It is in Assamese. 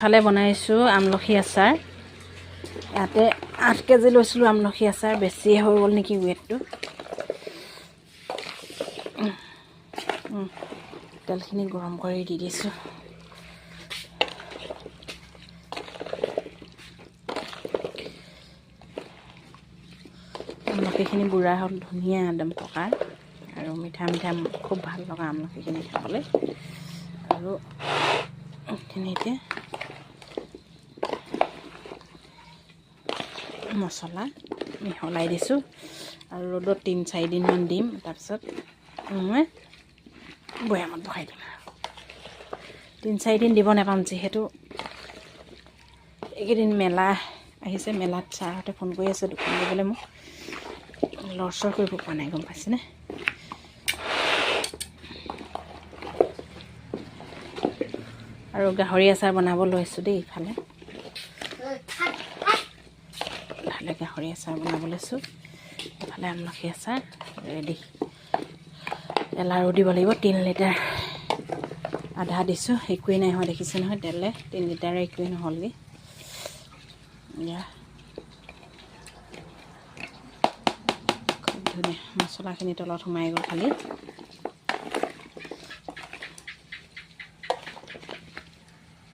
ফালে বনাইছোঁ আমলখি আচাৰ। ইয়াতে 8 কেজি লৈছিলোঁ আমলখি আচাৰ, বেছিয়ে হৈ গ'ল নেকি ৱেটটো। তেলখিনি গৰম কৰি দি দিছোঁ। আমলখিখিনি বুঢ়া হ'ল, ধুনীয়া একদম পকা আৰু মিঠা মিঠা, খুব ভাল লগা আমলখিখিনি খাবলৈ। আৰু এইখিনি এতিয়া মছলা মিহলাই দিছোঁ আৰু ৰ'দত 3-4 দিনমান দিম। তাৰপিছত মই বৈয়ামত ভৰাই দিম। আৰু 3-4 দিন দিব নাপাম, যিহেতু এইকেইদিন মেলা আহিছে। মেলাত ছাৰহঁতে ফোন কৰি আছে দোকান দিবলৈ। মোক লৰচৰ কৰিব পৰা নাই, গম পাইছেনে? আৰু গাহৰি আচাৰ বনাব লৈছোঁ দেই। ইফালে ইফালে গাহৰি আচাৰ বনাব লৈছোঁ, ইফালে আমলখি আচাৰ ৰেডি। তেল আৰু দিব লাগিব। 3 লিটাৰ আধা দিছোঁ, একোৱেই নাই হোৱা, দেখিছে নহয়। তেলে 3 লিটাৰে একোৱেই নহ'লগৈ। এয়া খুব ধুনীয়া মছলাখিনি তলত সোমাই গ'ল খালি।